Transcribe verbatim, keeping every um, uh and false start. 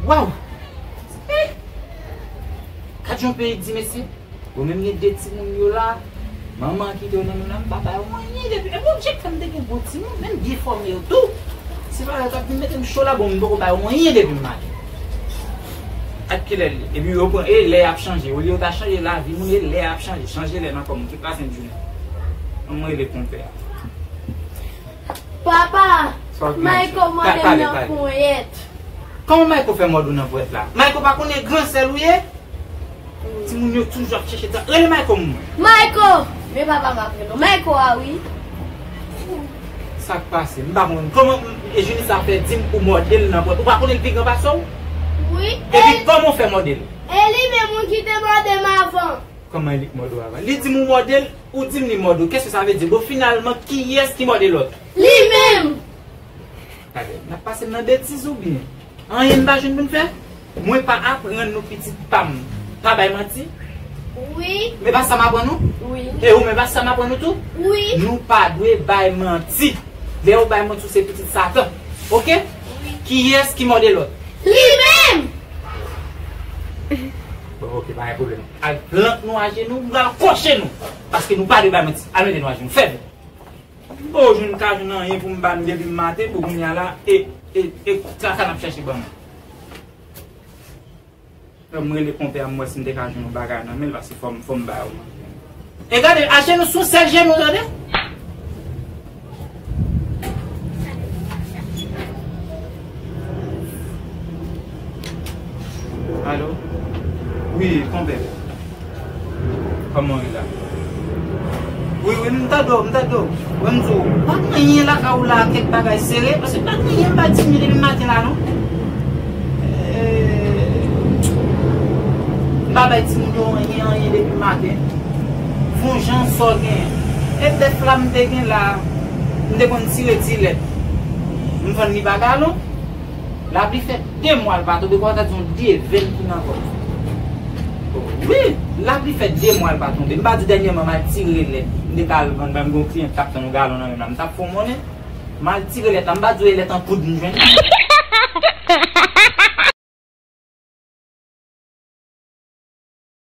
Waw! Eh! Gad jan peyi di, mesye. Ou menm gen de timoun yo la, manman an kite yo nan men w la, m pa ba yo anyen depi. Epi objektif m te gen gwo timoun, menm byen fòme yo tou. Se pa yo k ap vin mete m cho la, bon, m poko ba yo anyen depi m maten. Ak kilè l ye? Epi yo pran, e lè y ap chanje. Olye yo ta chanje lavi moun, e lè y ap chanje. Chanje lè nan kò moun, tout la sent jounen. An mwen rele konpè a. Papa, Mayko mòde m nan ponyèt. Kòman Mayko fè mòde w nan ponyèt la? Mayko pa konnen gran sè l ou ye? Timoun yo toujou ap chèche tan. Rele Mayko m. Mayko! Men papa m ap rele w. Mayko a wi. Sa k pase? M pa konprann. Kòman e Junisa fè di m ou mòde l nan ponyèt? Ou pa konnen l pi gran pase w? Wi. Epi kòman w fè mòde l? E li menm wi ki te mòde m avan. Kòman e li k mòde w avan? Li di m ou mòde l, ou di m li mòde w. Kèske sa vle di? Bon, finalman, kiyès ki mòde lòt? Li menm! Gade, n ap pase m nan betiz oubyen? Anyen m pa jwenn pou n fè? Mwen pa aprann nou pitit pa m pa bay manti? Wi. Men pa sa m aprann nou? Wi. E ou men pa sa m aprann nou tou? Wi. Nou pa dwe bay manti. Lè ou bay manti, ou se pitit Satan. Oke? Wi. Kiyès ki mòde lòt? Li menm! Bon, oke, pa gen pwoblèm. Al plant nou ajenou, m pral kòche nou. Paske nou pa dwe bay manti. Al mete nou ajenou. Fè vit. Bon, ou jwenn ka jwenn anyen pou m ba nou depi maten, pou kounye a la, e, e, e traka n ap chèche ban nou. Fè m rele konpè a, m wè si m te ka jwenn yon bagay nan men l, paske fò m, fò m ba yo manje. E gade, ajenou sou sèl jenou, tande? Alo? Wi, konpè. Kòman w ye la? Wi, wi, m tande w, m tande w. Wè m di w, pa gen anyen lakay ou la, kèk bagay sere, paske pa gen anyen m pa di m depi maten la, non. Eh, m pa bay timoun yo anyen, anyen depi maten. Fon jan sa w genyen. E bèf la m te gen la, m te konn tire ti lèt. M vann li pa galon. Lapli fè de mwa l pa tonbe, kòm ta di yon devèn ki nan kò. Wi, lapli fè de mwa l pa tonbe. M pa di w dènyèman m al tire lèt. M te ka al vann, ban m gen yon kliyan k t ap tann yon galon nan men m la. M t ap fè yon monnen. M al tire lèt la. M pa di w e lèt an poud m jwenn.